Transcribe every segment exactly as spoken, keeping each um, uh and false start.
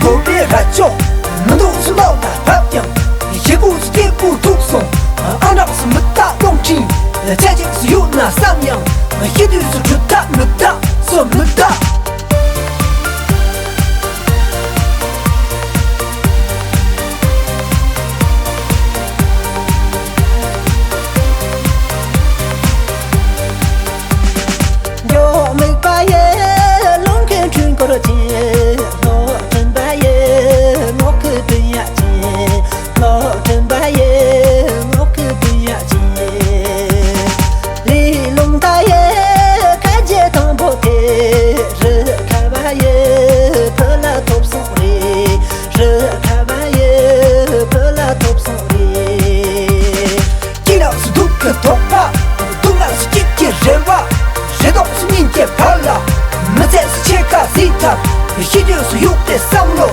འོ་བའི་ར་ཅོ། མི་འདུག་སུ་ལོག་ལ་བབ་ཀྱང་། ཞེ་པོ་སུ་སྐྱེ་པོ་འདུག་སོང་། ཨང་གྲངས་སུ་མི་རྟག་རླུང་འཕྲིན། ཚད་ཅིག་སུ་ཡོད་ན་བསམ་ཡང་། ཤི་དུས་སུ་གྲུབ་མཐའ་མི་རྟག་སོ་མི་རྟག་མགྱོགས་མིག་པ་ཡི་རླུང་གི་འཕྲུལ་འཁོར་ཅན། ལོག་འདྲེན་པ་ཡི་ངོགས་ཀྱི་བདུན་ཡ་ཅན། ལོག་འདྲེན་པ་ཡི་ངོགས་ཀྱི་བདུན་ཡ་ཅན། ལས་རླུང་རྟ་ཡི་ཁ་རྗེ་དང་པོ་དེ། རི་ཁ་བ་ཡི་བུ་ལ་ཐོབ་སོང་རེད། རི་ཁ་བ་ཡི་བུ་ལ་ཐོབ་སོང་རེད། སྐྱིད་ལགས་སུ་སྡུག་གི་དོགས་པ། སྡུག་ལགས་སུ་སྐྱིད་ཀྱི་རེ་བ། རེ་དོགས་སུ་སྙིང་གི་བར་ལ། མི་ཚེ་སུ་ཕྱེད་ཀ་གཟིགས་ཐབས། ཤི་དུས་སུ་གཡུག་པའི་བསམ་བློ།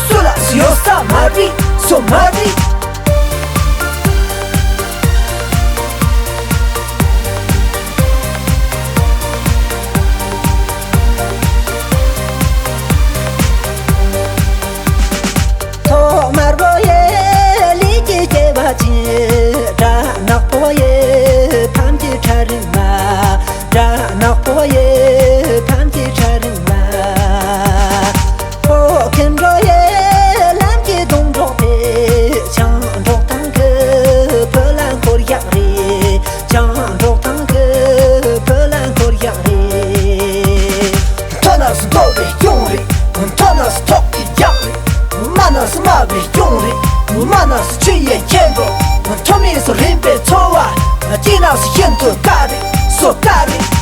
སུ་ལགས་སུ་ཡོད་ས་མ་རེད་སོ་མ་རེད། ཐོག་དམར་པོ་ཡི་ལས་ཀྱི་སྐྱེ་བ་ཅན། སྦྲ་ནག་པོ་ཡི་ཕམ་གྱི་ཁྲ་རིང་མ། སྦྲ་ནག་པོ་ཡི་ཕམ་གྱི་ཁྲ་རིང་མ། ཨོ་ཁེ་འགྲོ་ཡི་ལམ་གྱི་སྡོང་གྲོགས་དེ། བྱང་འབྲོག་ཐང་གི་བུ་ལ་འཁོར་ཡག་རེད། བྱང་འབྲོག་ཐང་གི་བུ་ལ་འཁོར་ཡག་རེད། མཐོ་ན་སུ་མཐོ་བའི་སྐྱོང་རེད། མཐོ་ན་སུ་ཐོག་གི་རྒྱག་རེད། དམའ་ན་སུ་དམའ་བའི་སྐྱོང་རེད། དམའ་ན་སུ་ཆུ་ཡི་ཁྱེད་པོ། མཐོ་མིན་སུ་རིམ་པའི་འཚོ་བ། སྐྱིད་ན་སུ་ཤིན་ཏུ་དཀའ་རེད་སོ་དཀའ་རེད།